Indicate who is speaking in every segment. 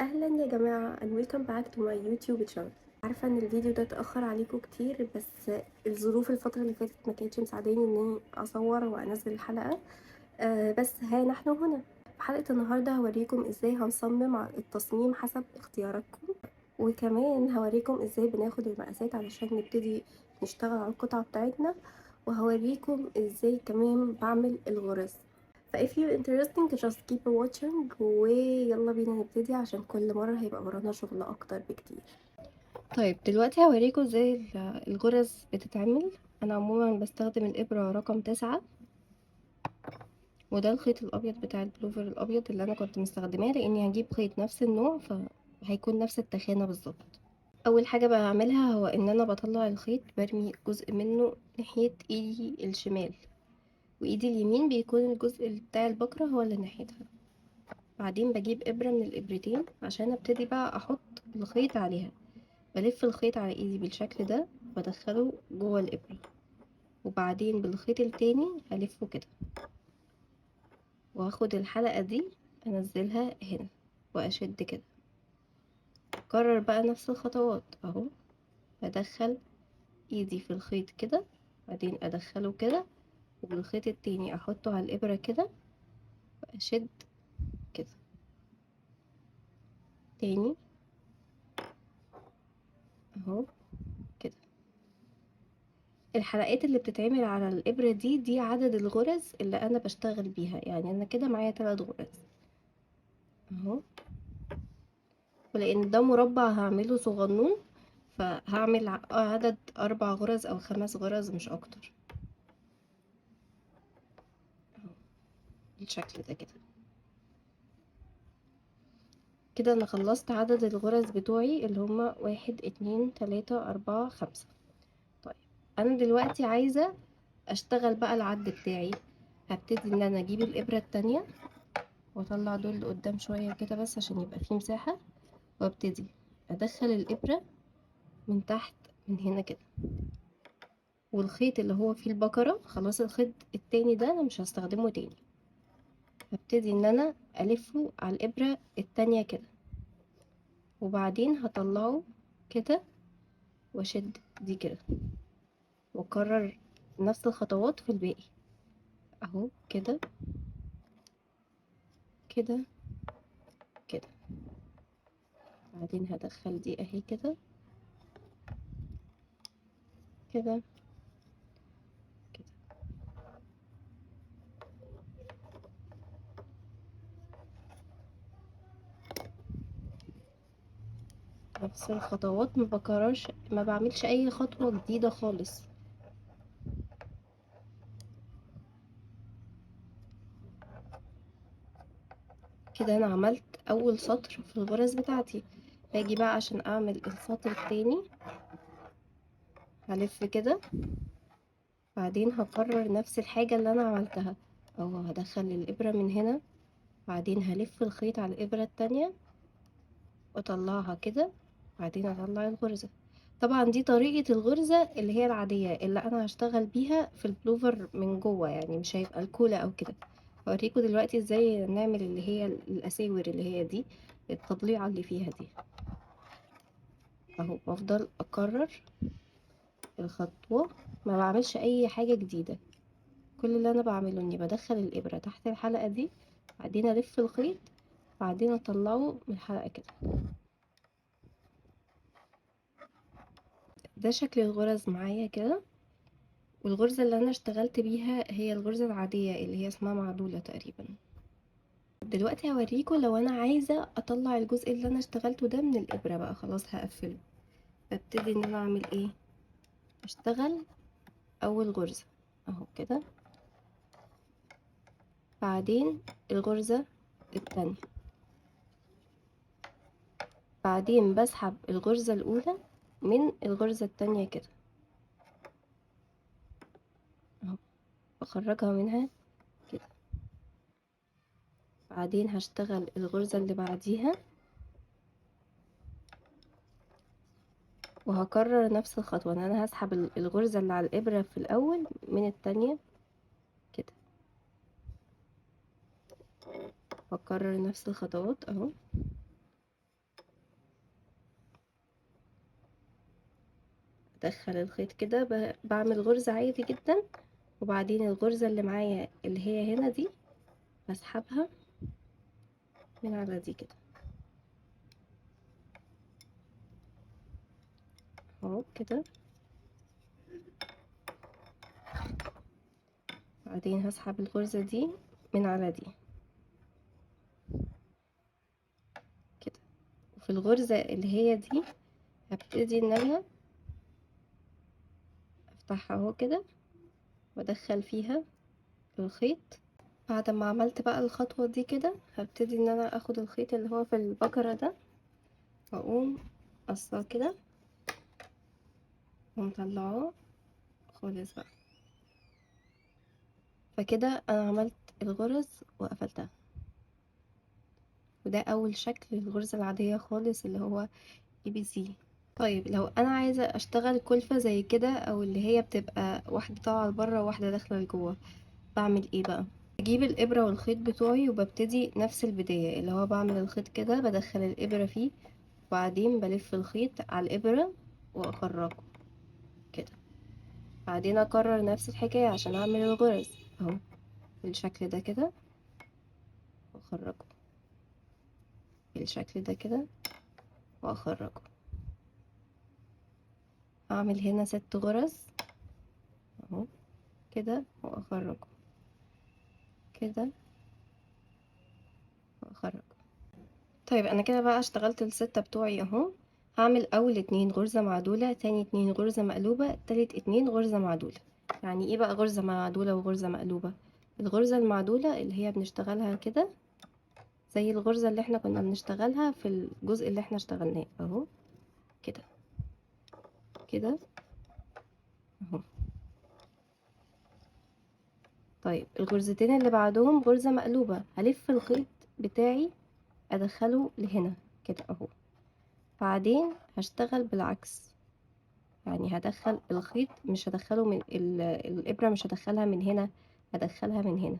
Speaker 1: اهلا يا جماعة and welcome back to my YouTube channel. عارفه ان الفيديو ده اتاخر عليكم كتير، بس الظروف الفترة اللي فاتت ما كانتش مساعداني اني اصور وانزل الحلقة. بس ها نحن هنا في حلقة النهارده هوريكم ازاي هنصمم التصميم حسب اختياراتكم، وكمان هوريكم ازاي بناخد المقاسات علشان نبتدي نشتغل على القطعة بتاعتنا، وهوريكم ازاي كمان بعمل الغرز. ف if you're interested just keep watching، ويلا بينا نبتدي عشان كل مرة هيبقى ورانا شغل اكتر بكتير. طيب دلوقتي هوريكم ازاي الغرز بتتعمل. انا عموما بستخدم الابرة رقم 9، وده الخيط الابيض بتاع البلوفر الابيض اللي انا كنت مستخدماه، لاني هجيب خيط نفس النوع فهيكون نفس التخانة بالظبط. اول حاجة بعملها هو ان انا بطلع الخيط، برمي جزء منه ناحية ايدي الشمال، وايدي اليمين بيكون الجزء بتاع البكرة هو اللي ناحيتها. بعدين بجيب ابرة من الابرتين عشان ابتدي بقى احط الخيط عليها. بلف الخيط على ايدي بالشكل ده وادخله جوه الابرة، وبعدين بالخيط التاني هلفه كده، واخد الحلقة دي انزلها هنا واشد كده. اكرر بقى نفس الخطوات اهو، بدخل ايدي في الخيط كده، بعدين ادخله كده، وبالخيط التاني احطه على الابرة كده واشد كده تاني اهو كده. الحلقات اللي بتتعمل على الابرة دي عدد الغرز اللي انا بشتغل بيها، يعني انا كده معايا 3 غرز اهو، ولان ده مربع هعمله صغنون فهعمل عدد 4 غرز او 5 غرز مش اكتر اهو بالشكل ده كده. كده انا خلصت عدد الغرز بتوعي اللي هما 1 2 3 4 5. طيب انا دلوقتي عايزة اشتغل بقى العد بتاعي. هبتدي ان انا اجيب الابرة التانية واطلع دول لقدام شوية كده بس عشان يبقى فيه مساحة، وابتدي ادخل الابرة من تحت من هنا كده، والخيط اللي هو فيه البكرة خلاص الخيط التاني ده انا مش هستخدمه تاني، هبتدي ان انا الفه على الابرة التانية كده، وبعدين هطلعه كده واشد دي كده، واكرر نفس الخطوات في الباقي اهو كده كده كده. بعدين هدخل دي اهي كده كده كده. نفس الخطوات، ما بكررش، ما بعملش اي خطوة جديدة خالص. كده انا عملت اول سطر في الغرز بتاعتي. باجي بقى عشان اعمل السطر التاني هلف كده، بعدين هكرر نفس الحاجة اللي انا عملتها اهو، هدخل الابرة من هنا، بعدين هلف الخيط على الابرة التانية واطلعها كده، بعدين اطلع الغرزة. طبعا دي طريقة الغرزة اللي هي العادية اللي انا هشتغل بيها في البلوفر من جوه، يعني مش هيبقى الكولا او كده. هوريكم دلوقتي ازاي نعمل اللي هي الاساور اللي هي دي التضليعة اللي فيها دي اهو. بفضل اكرر الخطوة، ما بعملش اي حاجة جديدة، كل اللي انا بعمله اني بدخل الابرة تحت الحلقة دي، بعدين الف الخيط، بعدين اطلعه من الحلقة كده. ده شكل الغرز معايا كده. والغرزة اللي انا اشتغلت بيها هي الغرزة العادية اللي هي اسمها معدولة تقريبا. دلوقتي هوريكم لو انا عايزة اطلع الجزء اللي انا اشتغلته ده من الابرة بقى خلاص هقفله. ببتدي ان انا اعمل ايه، اشتغل اول غرزة اهو كده، بعدين الغرزة التانية، بعدين بسحب الغرزة الاولى من الغرزة التانية كده اهو، بخرجها منها كده، بعدين هشتغل الغرزة اللي بعديها، وهكرر نفس الخطوة ان انا هسحب الغرزة اللي على الابرة في الاول من التانية كده، هكرر نفس الخطوات اهو. بدخل الخيط كده، بعمل غرزة عادي جدا، وبعدين الغرزة اللي معايا اللي هي هنا دي بسحبها من على دي كده اهو كده. بعدين هسحب الغرزة دي من على دي كده، وفي الغرزة اللي هي دي هبتدي ان انا افتحها اهو كده وادخل فيها الخيط. بعد ما عملت بقى الخطوة دي كده هبتدي ان انا اخد الخيط اللي هو في البكرة ده واقوم قصاه كده ومطلعاه خالص بقى. فكده انا عملت الغرز وقفلتها، وده اول شكل للغرزة العادية خالص اللي هو ABC. طيب لو انا عايزة اشتغل كلفة زي كده، او اللي هي بتبقى واحدة طالعة لبره وواحدة داخلة لجوه، بعمل ايه بقى؟ بجيب الابرة والخيط بتوعي وببتدي نفس البداية، اللي هو بعمل الخيط كده، بدخل الابرة فيه، وبعدين بلف الخيط على الابرة واخرجه كده، بعدين اكرر نفس الحكاية عشان اعمل الغرز اهو بالشكل ده كده، واخرجه بالشكل ده كده، واخرجه. اعمل هنا 6 غرز اهو كده، واخرجه كده، واخرجه. طيب انا كده بقى اشتغلت ال6 بتوعي اهو. هعمل اول 2 غرزة معدولة، تاني 2 غرزة مقلوبة، تالت 2 غرزة معدولة. يعني ايه بقى غرزة معدولة وغرزة مقلوبة؟ الغرزة المعدولة اللي هي بنشتغلها كده زي الغرزة اللي احنا كنا بنشتغلها في الجزء اللي احنا اشتغلناه اهو كده كده اهو. طيب الغرزتين اللي بعدهم غرزة مقلوبة، هلف الخيط بتاعي ادخله لهنا كده اهو، بعدين هشتغل بالعكس، يعني هدخل الخيط، مش هدخله من الابرة، مش هدخلها من هنا، هدخلها من هنا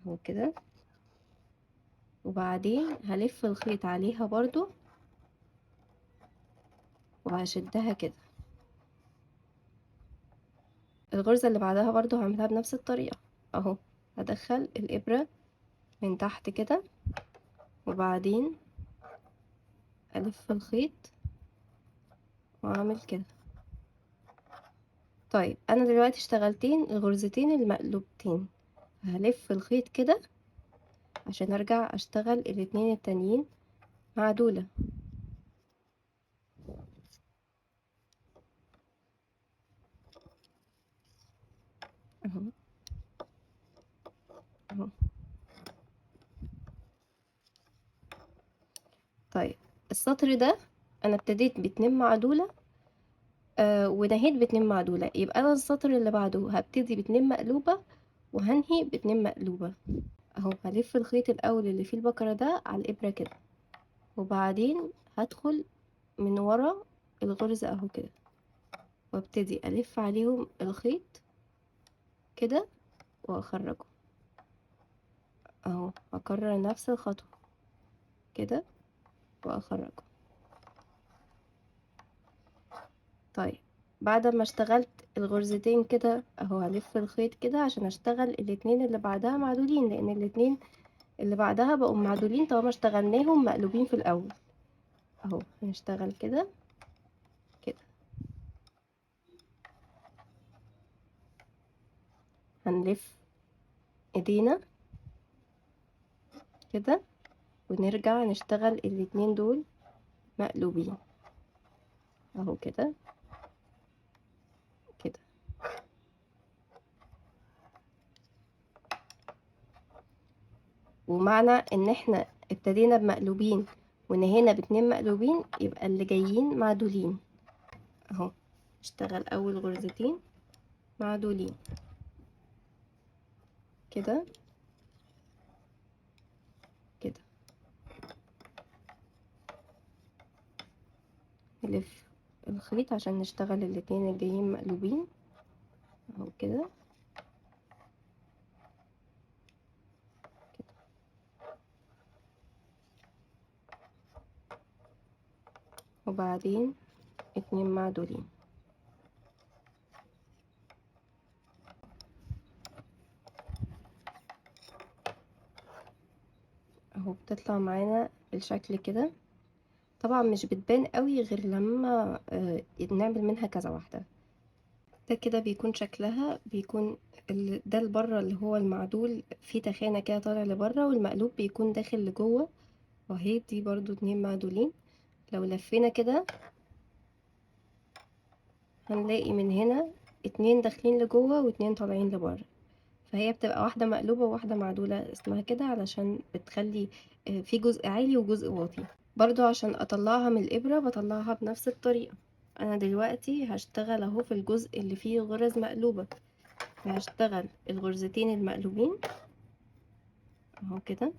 Speaker 1: اهو كده، وبعدين هلف الخيط عليها برضو وهشدها كده. الغرزة اللي بعدها برضو هعملها بنفس الطريقة اهو، هدخل الابرة من تحت كده وبعدين الف الخيط واعمل كده. طيب انا دلوقتي اشتغلتين الغرزتين المقلوبتين، هلف الخيط كده عشان ارجع اشتغل الاتنين التانيين معدولة. اهو اهو. طيب السطر ده انا ابتديت باتنين معدولة، ونهيت باتنين معدولة، يبقى انا السطر اللي بعده هبتدي باتنين مقلوبة وهنهي باتنين مقلوبة اهو. هلف الخيط الاول اللي فيه البكرة ده على الابرة كده، وبعدين هدخل من ورا الغرزة اهو كده، وابتدي الف عليهم الخيط كده واخرجه اهو. هكرر نفس الخطوة كده واخرجه. طيب بعد ما اشتغلت الغرزتين كده اهو، هلف الخيط كده عشان اشتغل الاتنين اللي بعدها معدولين، لان الاتنين اللي بعدها بقوا معدولين طالما اشتغلناهم مقلوبين في الاول اهو. هنشتغل كده كده، هنلف ايدينا كده ونرجع نشتغل الاتنين دول مقلوبين اهو كده كده. ومعنى ان احنا ابتدينا بمقلوبين ونهينا باتنين مقلوبين، يبقى اللي جايين معدولين اهو. اشتغل اول غرزتين معدولين كده كده، نلف الخيط عشان نشتغل الاتنين الجايين مقلوبين اهو كده كده. وبعدين اتنين معدولين. تطلع معانا بالشكل كده. طبعا مش بتبان قوي غير لما نعمل منها كذا واحدة. ده كده بيكون شكلها، بيكون ده لبره اللي هو المعدول فيه تخانة كده طالع لبره، والمقلوب بيكون داخل لجوه. وهي دي برضو 2 معدولين. لو لفينا كده هنلاقي من هنا 2 داخلين لجوه واتنين طالعين لبره، فهي بتبقى واحدة مقلوبة وواحدة معدولة اسمها كده، علشان بتخلي في جزء عالي وجزء واطي. برضو عشان اطلعها من الابرة بطلعها بنفس الطريقة. انا دلوقتي هشتغل اهو في الجزء اللي فيه غرز مقلوبة، فهشتغل الغرزتين المقلوبين اهو كده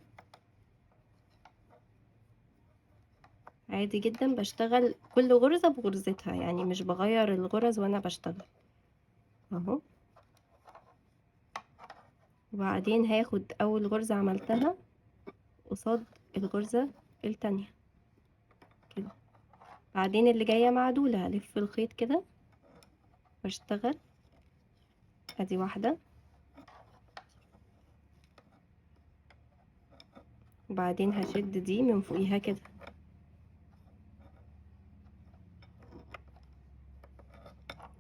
Speaker 1: عادي جدا. بشتغل كل غرزة بغرزتها، يعني مش بغير الغرز وانا بشتغل اهو. وبعدين هاخد اول غرزة عملتها قصاد الغرزة التانية كده، بعدين اللي جاية معدولة هلف الخيط كده واشتغل، ادي واحدة، وبعدين هشد دي من فوقيها كده.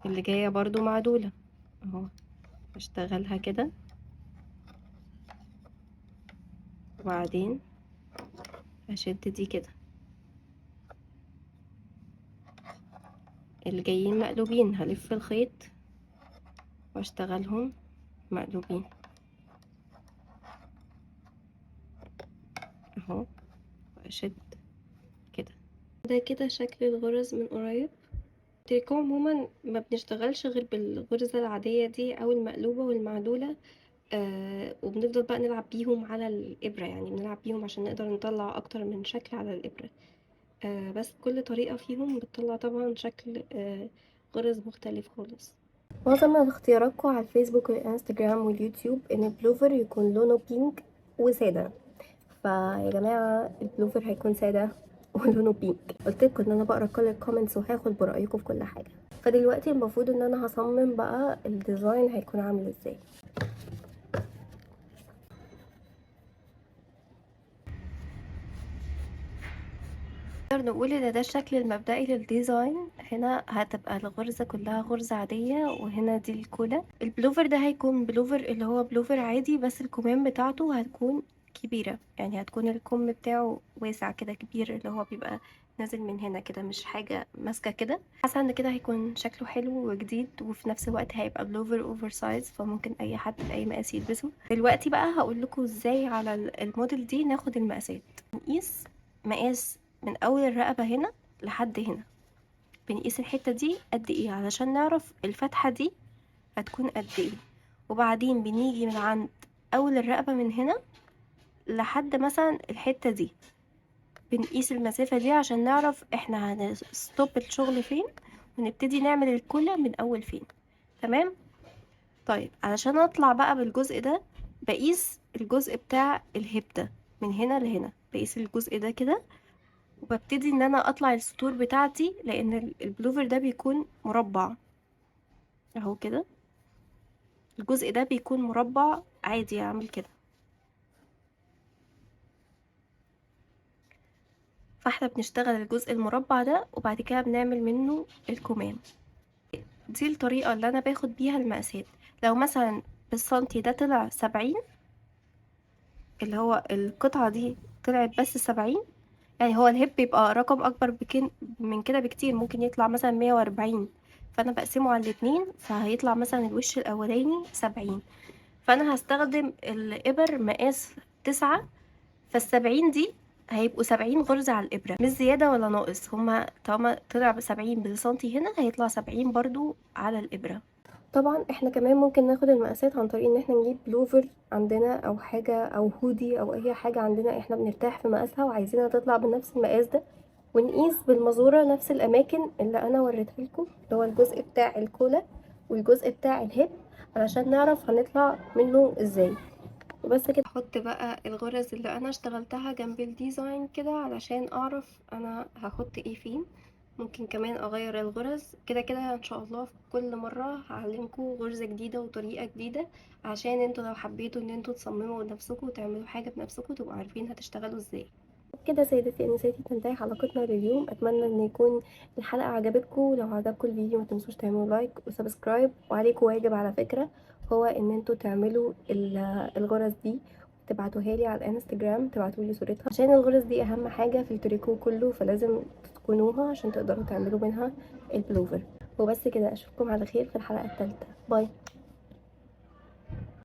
Speaker 1: اللي جاية برضو معدولة اهو، هشتغلها كده، وبعدين هشد دي كده. اللي جايين مقلوبين هلف الخيط واشتغلهم مقلوبين اهو، واشد كده. ده كده شكل الغرز من قريب. التريكو عموما ما بنشتغلش غير بالغرزة العادية دي او المقلوبة والمعدولة، وبنفضل بقى نلعب بيهم على الإبرة، يعني بنلعب بيهم عشان نقدر نطلع أكتر من شكل على الإبرة. بس كل طريقة فيهم بتطلع طبعا شكل غرز مختلف خالص. معظم اختياراتكم على الفيسبوك والانستجرام واليوتيوب ان البلوفر يكون لونه pink وسادة، فيا جماعة البلوفر هيكون سادة ولونه pink. قلت لكم ان انا بقرا كل ال comments وهاخد برايكم في كل حاجة. فدلوقتي المفروض ان انا هصمم بقى ال design هيكون عامل ازاي. نقدر نقول ان ده الشكل المبدئي لل design. هنا هتبقى الغرزة كلها غرزة عادية، وهنا دي الكولا. البلوفر ده هيكون بلوفر اللي هو بلوفر عادي، بس الكمام بتاعته هتكون كبيرة، يعني هتكون الكم بتاعه واسع كده كبير، اللي هو بيبقى نازل من هنا كده، مش حاجة ماسكة كده. حاسة ان كده هيكون شكله حلو وجديد، وفي نفس الوقت هيبقى بلوفر oversize، فممكن اي حد باي مقاس يلبسه. دلوقتي بقى هقول لكم ازاي على الموديل دي ناخد المقاسات. نقيس مقاس من اول الرقبة هنا لحد هنا، بنقيس الحتة دي قد ايه علشان نعرف الفتحة دي هتكون قد ايه. وبعدين بنيجي من عند اول الرقبة من هنا لحد مثلا الحتة دي، بنقيس المسافة دي عشان نعرف احنا هن stop الشغل فين ونبتدي نعمل الكلة من اول فين. تمام؟ طيب علشان اطلع بقى بالجزء ده بقيس الجزء بتاع ال hip ده من هنا لهنا، بقيس الجزء ده كده، وببتدي ان انا اطلع السطور بتاعتي، لان البلوفر ده بيكون مربع اهو كده، الجزء ده بيكون مربع عادي اعمل كده. فاحنا بنشتغل الجزء المربع ده وبعد كده بنعمل منه الكمام. دي الطريقة اللي انا باخد بيها المقاسات. لو مثلا بالسنتي ده طلع 70، اللي هو القطعة دي طلعت بس 70، يعني هو الهيب بيبقى رقم اكبر من كده بكتير، ممكن يطلع مثلا 140، فانا بقسمه على الاتنين فهيطلع مثلا الوش الاولاني 70. فانا هستخدم الابر مقاس 9، فالسبعين دي هيبقوا 70 غرزة على الابرة، مش زيادة ولا ناقص، هما طالما طلع ب70 بالسنتي هنا هيطلع 70 برضو على الابرة. طبعا احنا كمان ممكن ناخد المقاسات عن طريق ان احنا نجيب بلوفر عندنا او حاجة او هودي او اي حاجة عندنا احنا بنرتاح في مقاسها وعايزينها تطلع بنفس المقاس ده، ونقيس بالمزورة نفس الاماكن اللي انا وريتها لكم، اللي هو الجزء بتاع الكولا والجزء بتاع ال hip، علشان نعرف هنطلع منه ازاي. وبس كده. هحط بقى الغرز اللي انا اشتغلتها جنب ال design كده علشان اعرف انا هحط ايه فين. ممكن كمان اغير الغرز. كده كده ان شاء الله في كل مرة هعلمكم غرزة جديدة وطريقة جديدة، عشان انتوا لو حبيتوا ان انتوا تصمموا بنفسكم وتعملوا حاجة بنفسكم تبقوا عارفين هتشتغلوا ازاي. كده سيداتي انساتي تنتهي حلقتنا لليوم. اتمنى ان يكون الحلقة عجبتكم. لو عجبكم الفيديو ما تنسوش تعملوا like و subscribe، وعليكم واجب على فكرة هو ان انتوا تعملوا الغرز دي تبعتوها لي على الانستجرام، تبعتوا لي صورتها، عشان الغرز دي اهم حاجة في التريكو كله، فلازم تتقنوها عشان تقدروا تعملوا منها البلوفر. وبس كده، اشوفكم على خير في الحلقة الثالثة. bye.